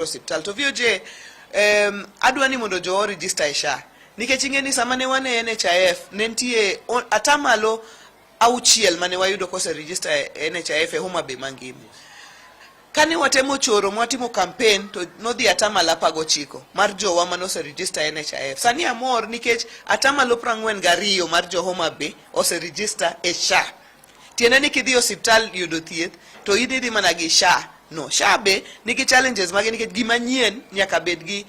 Osiptal to VOJ, adwa ni mondo jowa register e SHA, nikech ing'e ni sama ne wan e NHIF ne nitie 6% mane wayudo kose register e NHIF e Homa Bay mangima. Kane watemo choro mwatimo campaign, to nodhi 19% mar jowa manose register NHIF. Sani amor nikech 42% mar jo Homa Bay ose register e SHA. Tiende ni kidhi e osiptal yudo thieth, to in idhi mana gi SHA no. SHA be nigi challenges mage, nikech gima nyien nyaka bed gi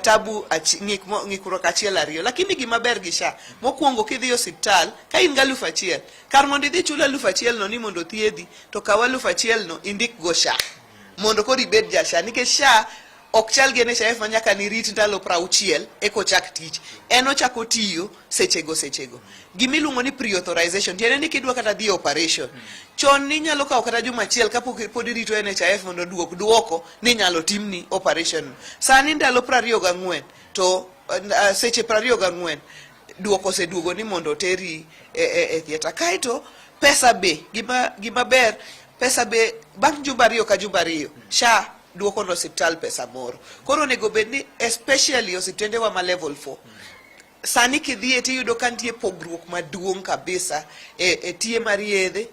tabu, ng'ikruok achiel ariyo. Lakini gima ber gi SHA mokwongo, kidhi e osiptal ka in gi 1000, kar mondo idhi chul 1000 no ni mondo thiedhi, to kaw 1000 no indik go SHA mondo koro ibed ja SHA, nikech SHA ok chal gi NHIF ma nyaka nirit ndalo 60 eka ochak tich. En ochako tiyo sechego sechego. Gimiluongo ni pre-authorization tiende ni kidwa kata dhi e operation, chon ninyalo kawo kata juma achiel kapok pod irito NHIF mondo oduok duoko ni inyalo timni operation. Sani ndalo 24 to seche 24 duoko oseduogo ni mondo oteri e theatre. Kaeto pesa be, gima ber, pesa be bang' jumbe 2 ka jumbe 2 SHA duoko ne osiptal pesa moro. Koro onego bed ni especially osiptendewa ma level 4 sani kidhiye tiyudo ka nitie pogruok maduong' kabisa e tie mar yedhe,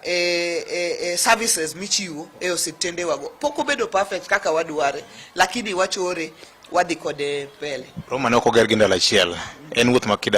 e services michiwo e osiptendewago. Pok obedo perfect kaka wadware, lakini wachore, wadhi kode mbele. Roma ne ok oger gi ndalo achiel. En wuoth ma kida